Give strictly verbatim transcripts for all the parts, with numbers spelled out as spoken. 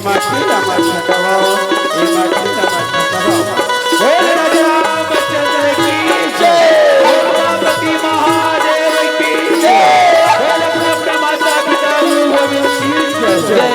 माटी ला मत खतवाओ, ए माटी ला मत खतवाओ। बोल राजा रामचंद्र की जय, बोल पार्वती महादेव की जय, बोल अपने अपने माता पिता गुरु गोविंद की जय। जय।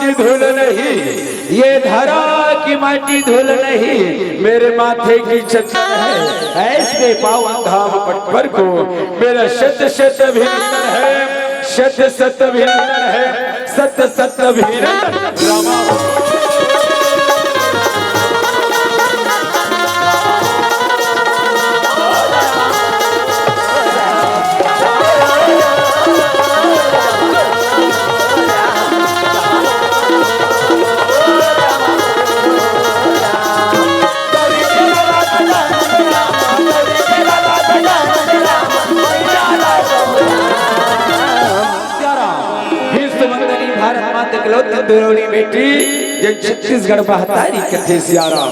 की धूल नहीं, ये धरा की माटी धूल नहीं, मेरे माथे की चंदन है, ऐसे पावन धाम पटवर को मेरा शत शत अभिनंदन है, शत शत अभिनंदन है, शत शत अभिनंदन। रामा। सियाराम। विश्व वंदनी भारत माता के लौत दुलारी बेटी, जे छत्तीसगढ़ महतारी कथे सियाराम।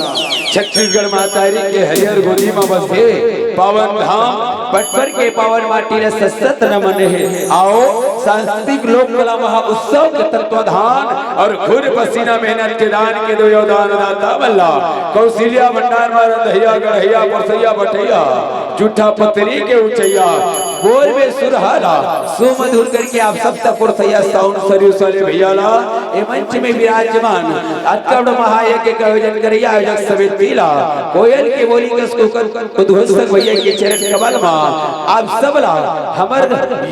छत्तीसगढ़ महतारी के हरियर गोदी म बसे पावन धाम पटवर के पावन माटी ल सशत नमन हे। आओ, सांस्कृतिक लोक कला महोत्सव के तत्वाधान और खून पसीना मेहनत के दान के दो यो दानदाता बल्ला। कौशल्या भंडार मा रंधैया गढ़ैया परसैया बटैया जूठा पतरी के ऊंचैया, बोल में सुरहाला सुमधुर करके आप सब तक पुरसैया साउंड सर्विस वाले भैया ला, ए मंच में विराजमान अतका बड़ा महायज्ञ के आयोजन करैया आयोजक समिति ला, कोयल के बोली कस कुकर उद्घोषक भैया के चरण कमल मा आप सब ला हमर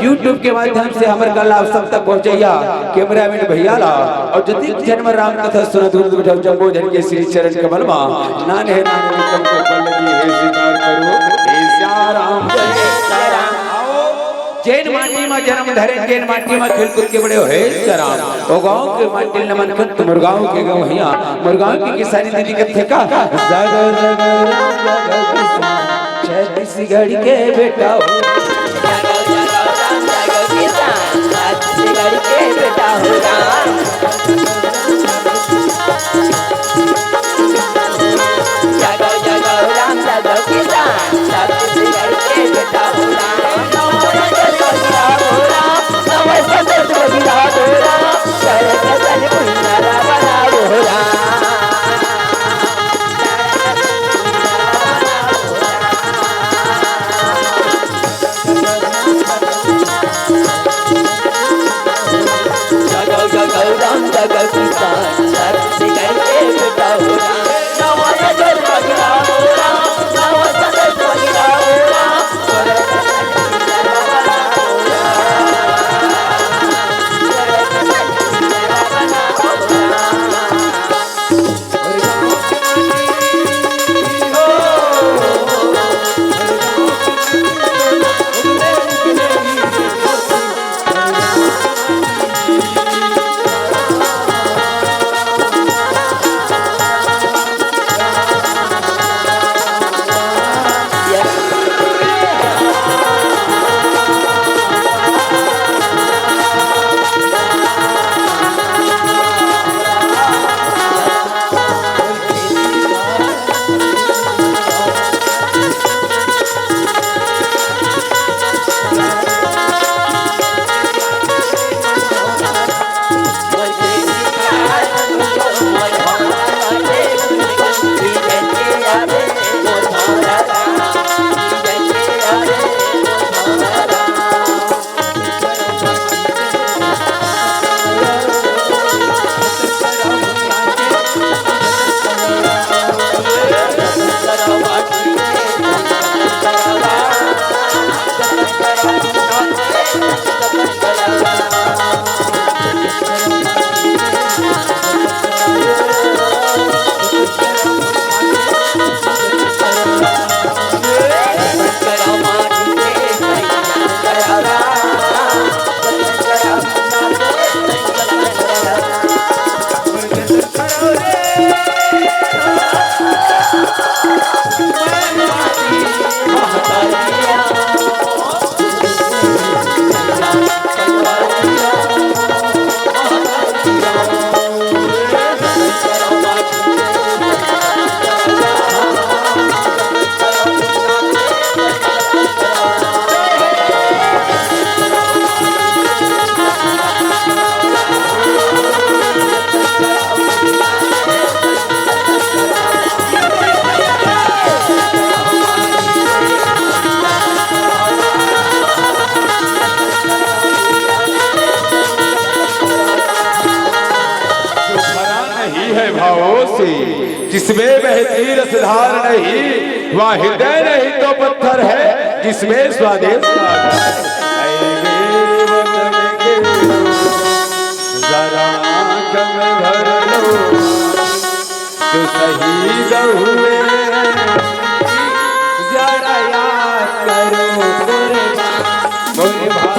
YouTube के माध्यम से हमर कला आप सब तक पहुंचैया, कैमरामैन भैया ला और जतिक जन्म राम कथा सुना दूर बैठा जम्बो जन के श्री चरण कमल मा नान हे नान हे कम को पल्लवी हे स्वीकार करो। हे सिया राम। जेन माटी मा जन्म धरे, जेन माटी मा खेल कूद के बड़े हो, हे सिया राम। ओ गांव के माटी नमन कर, मोर गांव के गवैया, मोर गांव की किसानी दीदी कथे का। जगो जगो राम जगो किसान, छत्तीसगढ़ के बेटा हो। जगो जगो राम जगो किसान, छत्तीसगढ़ के बेटा हो राम। जगो जगो राम जगो किसान, छत्तीसगढ़ के बेटा हो राम। नमो जगो राम हो राम, नमो जगो राम हो राम, जय जय जय भुइयां राम राम हो राम। जगो जगो इसमें बहती रसधार नहीं, वह हृदय नहीं तो पत्थर है, जिसमें स्वादेश सागर। ऐ देव मन के जरा कम भर लो, जो शहीद हुए जरा याद करो कुर्बान।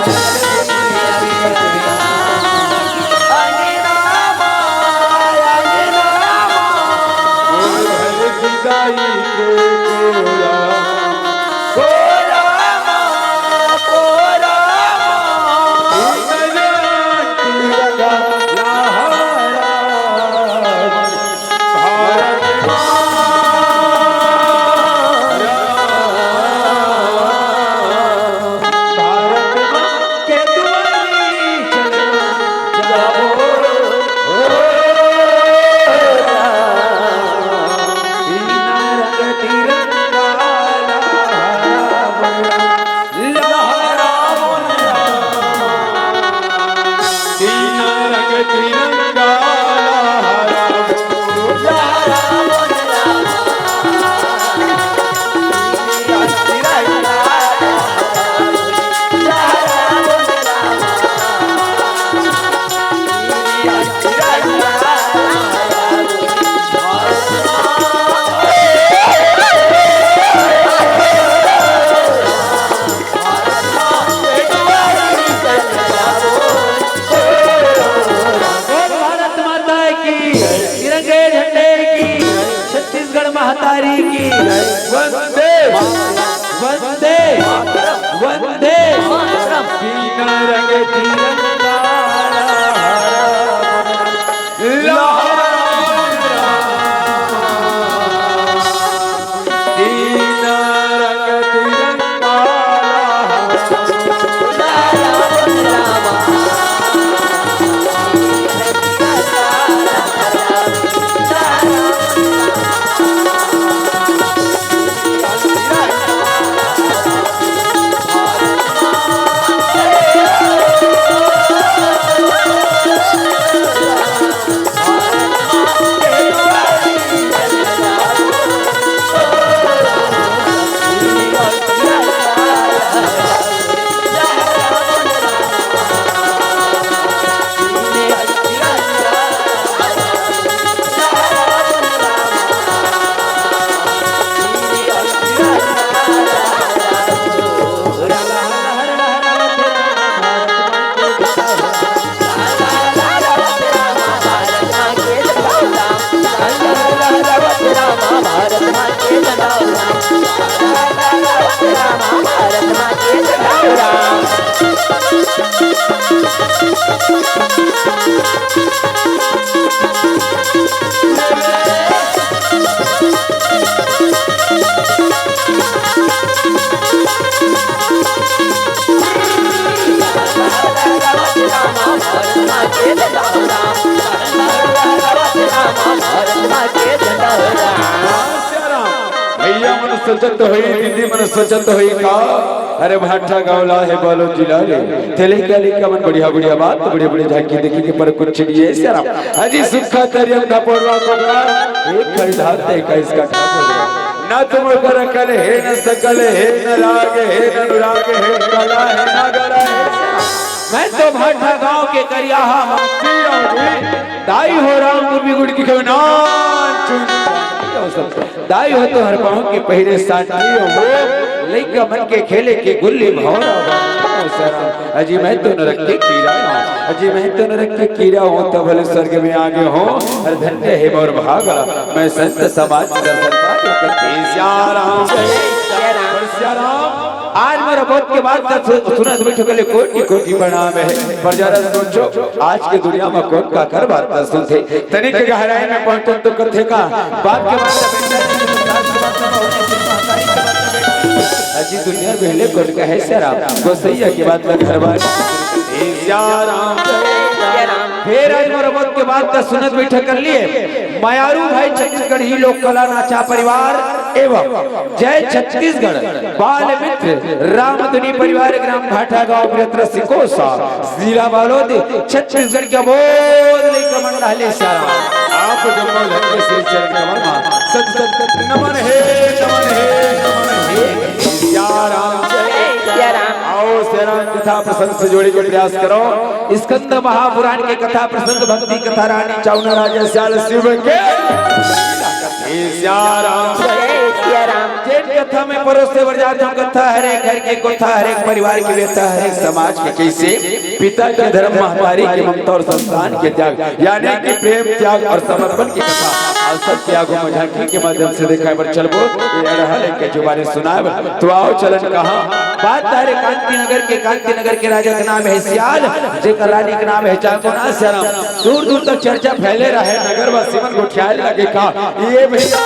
भारत माता की, तिरंगे झंडे की, छत्तीसगढ़ महतारी की। वंदे, वंदे, वंदे। तीन रंग तिरंगा लहरा, तीन रंग तिरंगा लहरा। भैया मन सोचत होई, दीदी मन सोचत होई का, अरे भाठा गाँव ला हे बालोद जिला रे, ते लइका लइका मन बढ़िया बढ़िया बात, बढ़िया बढ़िया झांकी देखी के, पर कुछ नहीं है सियाराम। अजी सुखा तरियम का पोरवा को का, एक खरीदा ते का इसका ठाकुर। ना तुम कर कल हे, न सकल हे, न राग हे, न अनुराग हे, कला हे, न गला हे। मैं तो भाठा गांव के करिया हा, हम पिया भी। दाई हो राम गुरबी गुड़ की खवे नान चुन। दाई हो तो हर पाँव के पहिरे साथी हो, लइका मन के खेले के गुल्ली भौरा। अजी मैं तो नरक के कीड़ा, अजी मैं तो नरक के कीड़ा हूँ, तब भले स्वर्ग में आगे हूँ। अरे धन्य हे मोर भागा, मैं संत समाज के दर्शन पाके करते। सिया राम, सिया राम। आज मोर बहुत के बात का सु-, सुनत बैठो के लिए कोटि कोटि प्रणाम है। पर जरा सोचो, आज के दुनिया में कौन काकर बात कर सुनथे? तनिक गहराई में पहुंचन तो कथे का बाप के बात। अजी दुनिया बेहले कोन कहे शराब, गोसैया के बात में घर बार। ए सिया राम। फिर आज मोर बहुत के बात का सुनत बैठा कर लिए। मयारू भाई छत्तीसगढ़ी लोक कला नाचा परिवार एवं जय छत्तीसगढ़ बाल मित्र रामधुनी परिवार ग्राम भाठा गांव बृहत रसिकोसा जिला बालोद छत्तीसगढ़ के बोध लेकर मंडली सारा। आप जम्मो लगे श्री चरण कमल मा। सत सत नमन हे, नमन हे, नमन हे। सिया राम जय। जय सिया राम। आओ सिया राम कथा प्रसंग से जोड़े के प्रयास करो। स्कंद महापुराण के कथा प्रसंग भक्ति कथा रानी चाउना राजा सियाल शिव के। हे सिया राम। जय सिया राम। जेन कथा में परोसे बर जात हूँ, कथा हर एक घर के कथा, हर एक परिवार की व्यथा, हर एक समाज के कैसे पिता के धर्म, महतारी के ममता और संतान के त्याग, यानी कि प्रेम, त्याग और समर्पण की कथा। आज सबके आगू में झांकी के माध्यम से देखाए बर चलबो। ये अड़हल एक जुबानी सुनाए बर। तो आओ चलन कहाँ? बात तारे कांति नगर के, कांति नगर के राजा के नाम है सियाल, जेकर रानी के नाम है चांदोना श्याम। दूर दूर तक चर्चा फैले रहे, नगर वासी मन गोठियाए लगे का, ये भैया,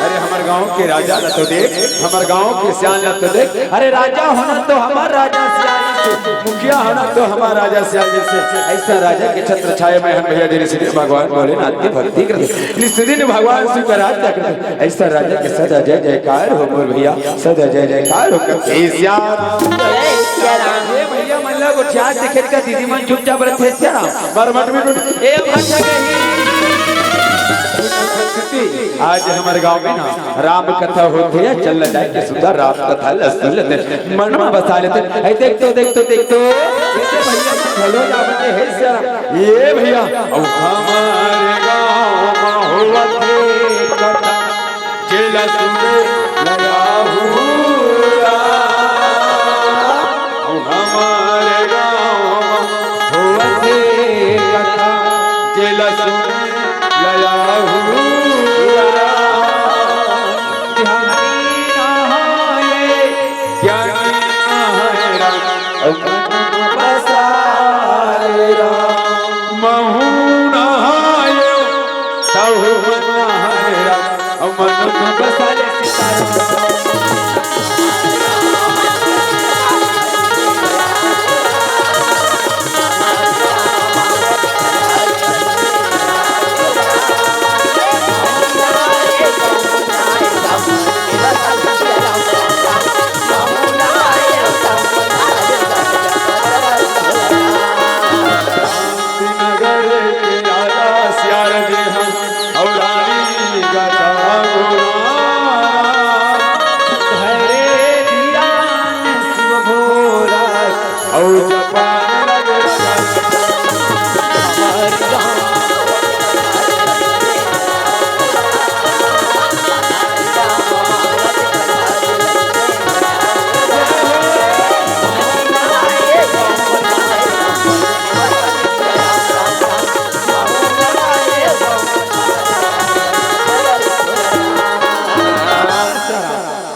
अरे हमर गांव के राजा ला तो देख, हमर गांव के सियान ला तो देख। अरे राजा होना तो हमर राजा सियान से, मुखिया होना तो हमर राजा सियान से। ऐसा राजा के छत्र छाया में हम भैया जी निशिदिन भगवान भोलेनाथ की भक्ति करते, निशिदिन भगवान शिव का राज करते। ऐसा राजा के सदा जय जयकार हो मोर भैया, सदा जय जयकार हो। करते सियान। जय सिया राम। ये भैया मन ला गोठियात दिखे का दीदी मन चुपचाप रहिथे सिया राम। मरमट में टूट। ए भाषा कही। आज हमर गांव में ना राम कथा होथे या चल जाए के सुंदर राम कथा ला सुन लेते, मन में बसा लेते। ए देख तो, देख तो, देख तो, ये भैया मन घलो जावत हे सिया राम। ये भैया, अब हमर गांव में होवत हे कथा, जेला सुने लया हुआ। हमर गाँव होवत हे कथा, जेला सुने लया हुआ। ज्ञानी नहाए, ज्ञानी नहाए राम, अउ मन बसाए राम। महू नहाए, तहु मन नहाए राम। अउ मन में बसा ले सीताराम। नगर के राजा सियार जे हम अउ रानी गजा गोरा। धरे धियान शिव भोला अउ जपान लग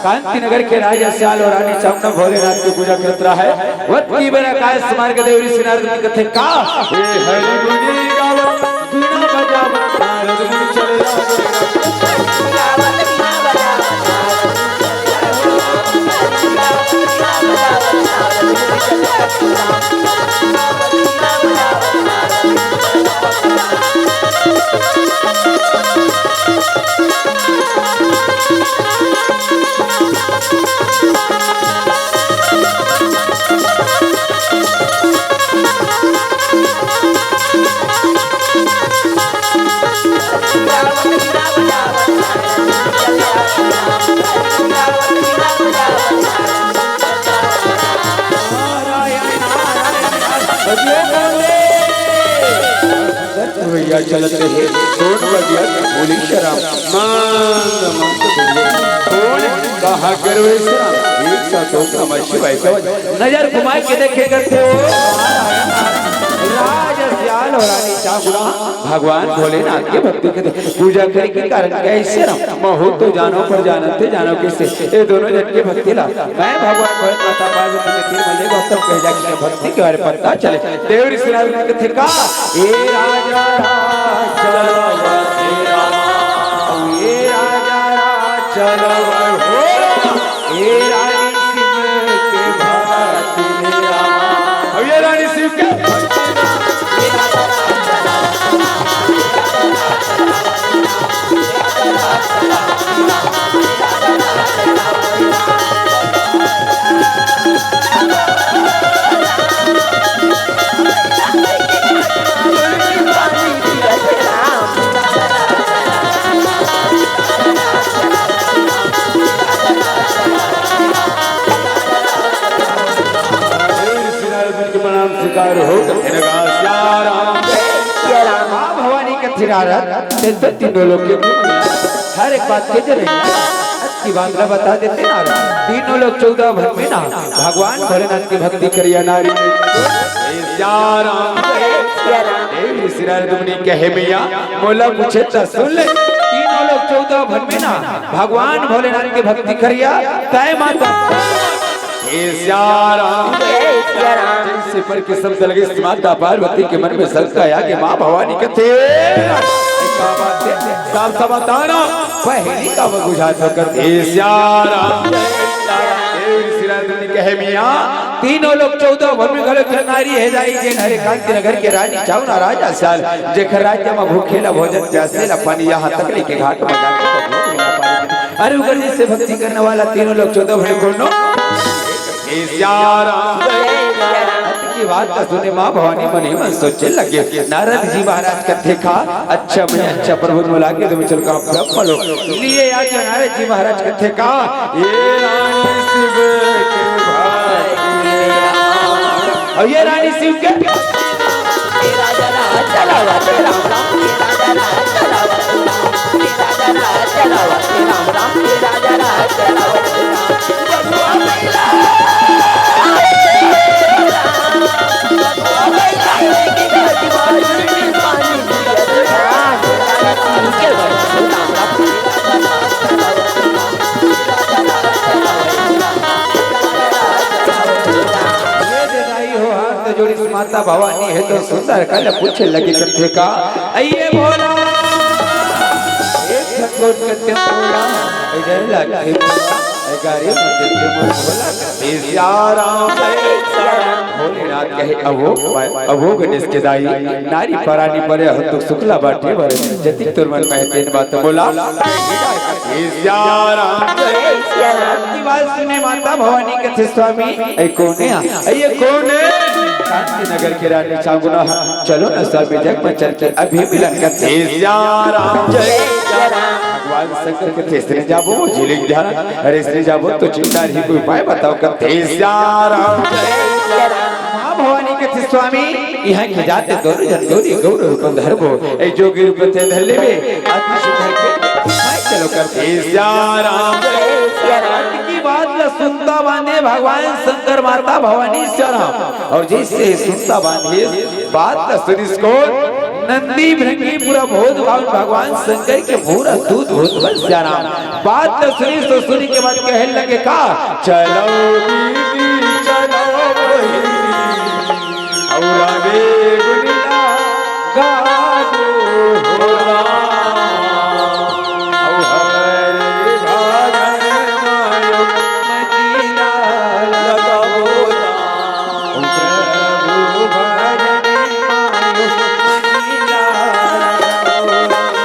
कांति नगर के राजा सियाल अउ रानी चामुंडा भोलेनाथ के पूजा करत रहा है। वत की बेरा कायस्थ मार्ग देव ऋषि नारद मुनि कथे का, हे हरि गुणी गावत, बीना बजावत, नारद मुनि चले आवे। भैया चलत रहे, कौन बजिया बोली शराब। मांग, मांग, बोले, कौन कहा करवे शराब। एक साथ ओम नमः शिवाय। नजर घुमा के देखे करते हो। राजा सियाल अउ रानी चामुंडा भगवान भोलेनाथ के भक्ति के पूजा करे के कारण क्या है? इससे ना महू तो जानो पर जानत हे, जानो कैसे? ये दोनों जन के भक्ति ला मैं भगवान भोलेनाथ पार्वती के तीर में ले गौतम कह जाके भक्ति के बारे पता चले। देव ऋषि नारद मुनि कथे का, ए राजा राज चलावा, ए राजा राज चलावा हो, ए रानी शिव के भक्ति में रामा। अब ये रानी शिव के भक्ति में नारद, ते तो तीनों लोग के गुरु हे। हर एक बात के जरे की बात ला बता देते नारद। तीनों लोग चौदह भर में ना भगवान भोलेनाथ की भक्ति करिया नारी। ए सिया राम, ए सिया राम। ए श्री नारद मुनि कहे मैया, मोला पूछे त सुन ले। तीनों लोग चौदह भर में ना भगवान भोलेनाथ की भक्ति करिया, तय माता। ए सिया राम। ए सिया राम। जैसे पर के शब्द लगे, माता पार्वती के मन में शंका आ गई, माँ भवानी कथे, का बात हे? साफ साफ बता ना, पहली का वो बुझा सकत। ए सिया राम। ए श्री राम कहे मैया, तीनों लोग चौदह भर में घलो नारी हे जाई, जेन हरे कांति नगर के रानी चाहूं ना राजा साल, जेकर राज्य में भूखे ला भोजन, प्यासे ला पानी, यहाँ तक ले के घाट में जाके भोग भी ना पाई। अरे उकर जैसे भक्ति करने वाला तीनों लोग चौदह भर कोनो। ए सिया राम। की बात का सुने माँ भवानी मन ही मन सोचे लगे। नारद जी महाराज कथे का, अच्छा मैं अच्छा प्रभु बुला के तुम चल का ब्रह्म लोक लिए आज नारद जी महाराज कथे का, ये रानी शिव के भाई। और ये रानी शिव के ये जगाई हो हाथ जोड़ी माता भवानी हे तो सुंदर कल पूछे लगे कथे का, अये भोला, एक ठन गोठ कथे भोला, इधर लागे भोला, ए गारी मत दे भोला। ए सिया राम, ए सिया राम। भोलेनाथ कहे, अवो, अवो गणेश के दाई, नारी परानी परे हो तो शुक्ला बाटे बर, जति तोर मन में तेन बात बोला। ए सिया राम। ए सिया राम। की बात सुने माता भवानी कथे स्वामी, ए कोने आ? ए ये कोने? कांति नगर के रानी चाहूं ना, चलो ना स्वामी जग में चल के अभी मिलन करते। ए सिया राम। जय सिया राम। भगवान शंकर कथे इसने जाबो, झिलिक ध्यान, अरे इसने जाबो तो चिंता नहीं, कोई उपाय बताओ कथे। ए सिया राम। जय सिया राम। माँ भवानी कथे स्वामी, यहाँ के जाते दोनों जन दोनों गौर रूप धरबो, ए जोगी रूप ते धर लेबे, अति सुंदर के मैं चलो करते। ए सिया राम। ए सिया राम। की बात ला सुनता बांधे भगवान शंकर माता भवानी सिया राम। और जैसे सुनता बांधे बात ला सुनिस कोन, नंदी भृंगी पूरा भूत भाव भगवान शंकर के पूरा दूत भूत बन सिया राम। बात ला सुनिस तो सुनी के बाद कहे लगे का, चलो दीदी चलो बहिनी, और आगे गुनला गाबो हो राम। और हरे भजन मायो मनीला लगाबो राम। प्रभु भजन मायो मनीला लगाबो राम।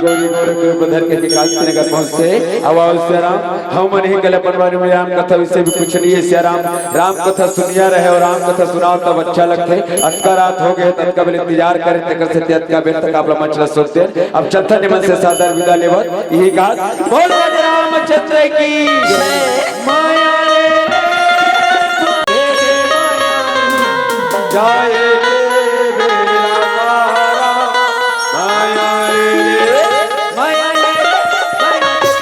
गौरी गौर के ऊपर धर के निकाल के नगर पहुँचते। अब आओ सिया राम, हम मन ही कल अपन बारे में राम कथा विषय भी कुछ नहीं है। सिया राम, राम कथा सुनिया रहे और राम कथा सुनाओ तब अच्छा लगथे। अतका रात हो गए, अतका बेर इंतजार करे, तेकर से अतका बेर तक आप ला मंच ला सुनते। अब चलथन निमन से सादर विदा लेवत, यही कहा, बोल राम रामचंद्र की जय। माया रे, जाए रे बेड़ा पारा, माया रे, माया रे, माया रे।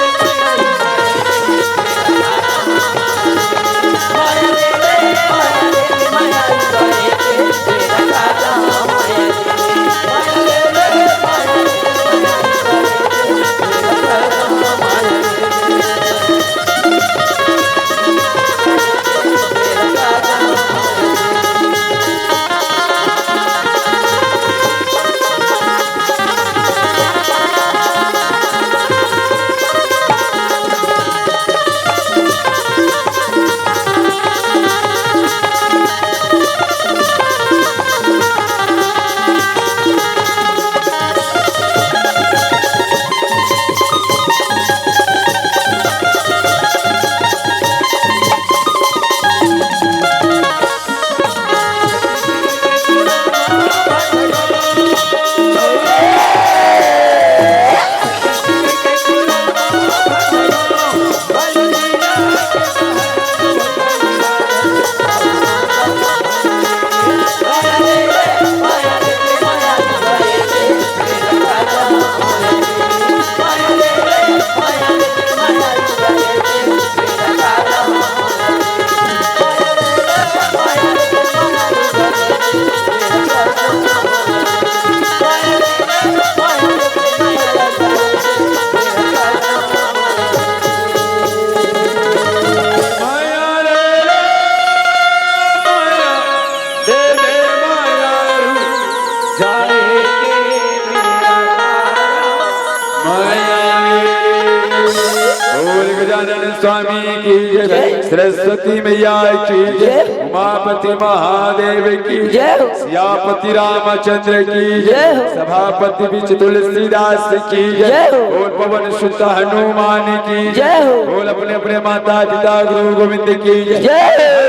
बोल गजानन स्वामी की जय, जय। सरस्वती मैया की जय, जय। उमापति महादेव की जय हो। सियापति रामचंद्र की जय हो। सभापति बीच तुलसीदास की जय। जय हो। बोल पवन सुत हनुमान की जय हो। बोल अपने अपने माता पिता गुरु गोविंद की जय। जय।